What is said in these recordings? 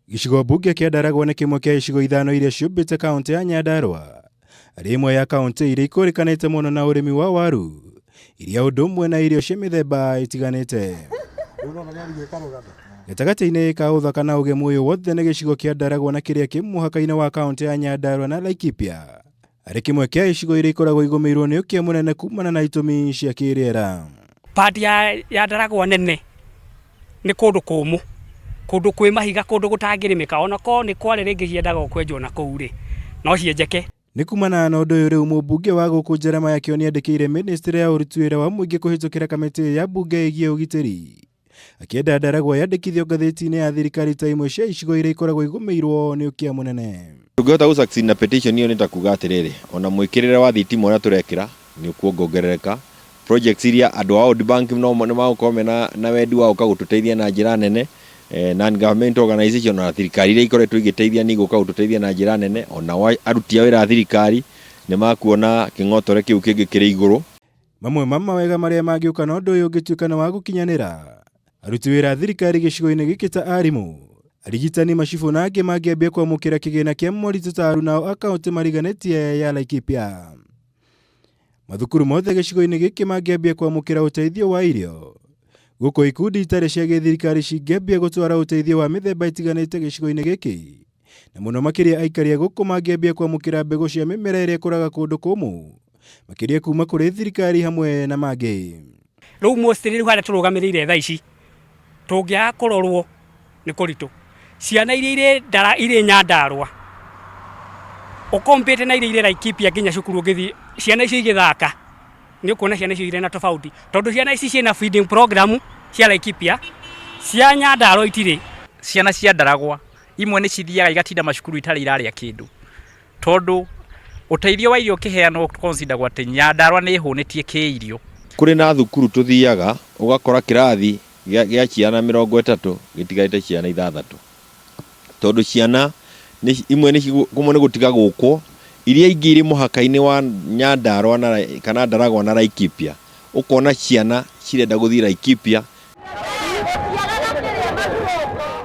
Gĩcigo mbunge kĩa Ndaragwa nĩ kĩmwe kĩa icigo ithano iria ciũmbĩte kaũntĩ ya Nyandarua. Arĩ ĩmwe ya kaũntĩ iria ikũrĩkanĩte mũno na ũrĩmi wa waru, iria ũndũ ũmwe na irio cia mĩthemba ĩtiganĩte. Gatagatĩ-inĩ ka ũthaka na ũgemu ũyũ wothe nĩ gĩcigo kĩa Ndaragwa na kĩrĩa kĩ mũhaka-inĩ wa kaũntĩ ya Nyandarua na Laikipia. Arĩ kĩmwe kĩa icigo iria ikoragwo igũmĩirwo nĩ ũkĩa mũnene kumana na itũmi cia kĩrĩera. Part ya, ya Ndaragwa nene nĩ kũndũ kũmũ, kũndũ kwĩ mahiga, kũndũ gũtangĩrĩmĩka, ona korwo nĩ kware rĩngĩ ciendaga o kwenjwo na kũu rĩ, no cienjeke. Nĩ kumana na ũndũ ũyũ rĩu mũmbunge wa gũkũ Jeremiah Kĩoni andĩkĩire mĩnĩstrĩ ya ũruti wĩra wa mũingĩ kũhĩtũkĩra kamĩtĩ ya mbunge ĩgiĩ ũgitĩri akĩenda Ndaragwa yandĩkithio ngathĩti-inĩ ya thirikari ta imwe cia icigo iria ikoragwo igũmĩirwo nĩ ũkĩa mũnene. Tũngĩhota gũ succeed na petition ĩyo nĩ ta kuga atĩrĩrĩ, ona mwĩkĩrĩre wa thitima ũrĩa tũrekĩra nĩ ũkuongongerereka, projects iria andũ a World Bank no nĩ magũkorwo mena na wendi wa gũka gũtũteithia na njĩra nene, non government organization ona thirikari iria ikoretwo igĩteithia nĩ igũka gũtũteithia na njĩra nene, ona aruti a wĩra a thirikari nĩ makuona kĩng'otore kĩu kĩngĩ kĩrĩ igũrũ. Mamwe ma mawega marĩa mangĩũka na ũndũ ũyũ ũngĩtuĩka nĩ wa gũkinyanĩra, aruti wĩra a thirikari gĩcigo-inĩ gĩkĩ ta arimũ, arigitani, macibũ na angĩ mangĩambia kwamũkĩra kĩgĩna kĩa moritũ ta arunao a kaũntĩ mariganĩtie ya Laikipia. Mathukuru mothe gĩcigo-inĩ gĩkĩ mangĩambia kwamũkĩra ũteithio wa irio, gũkũ ikundi itarĩ cia gĩthirikari cingĩambia gũtwara ũteithio wa mĩthemba ĩtiganĩte gĩcigo-inĩ gĩkĩ, na mũno makĩria aikari a gũkũ mangĩambia kwamũkĩra mbegũ cia mĩmera ĩrĩa ĩkũraga kũndũ kũmũ, makĩria kuma kũrĩ thirikari hamwe na mangĩ. Rĩu mostly rĩu harĩa tũrũgamĩrĩire thaa ici tũngĩaga kũrorwo nĩ kũritũ. Ciana iria irĩ ndara irĩ Nyandarũa ũkompĩte na iria irĩ Laikipia nginya cukuru ũngĩthiĩ ciana icio igĩthaka nĩ ũkuona ciana icio irĩ na tofauti tondũ ciana ici ciĩna feeding program cia Laikipia cia Nyandarũa itirĩ. Ciana cia Ndaragwa imwe nĩ cithiaga igatinda macukuru itarĩ irarĩa kĩndũ tondũ ũteithio wa irio ũkĩheanwo consider atĩ Nyandarũa nĩ ĩhũnĩtie kĩirio. Kũrĩ na thukuru tũthiaga ũgakora kĩrathi gĩa ciana 30 gĩtigarĩte ciana ithathatũ tondũ ciana imwe kũmwe nĩ gũtiga gũkwo, iria ingĩ irĩ mũhaka-inĩ wa Nyandarũa na kana Ndaragwa na Laikipia, ũkona ciana cirenda gũthiĩ Laikipia.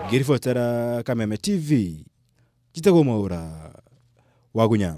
Ngĩribotera Kameme TV, njĩtagwo Mwaũra Wagunya.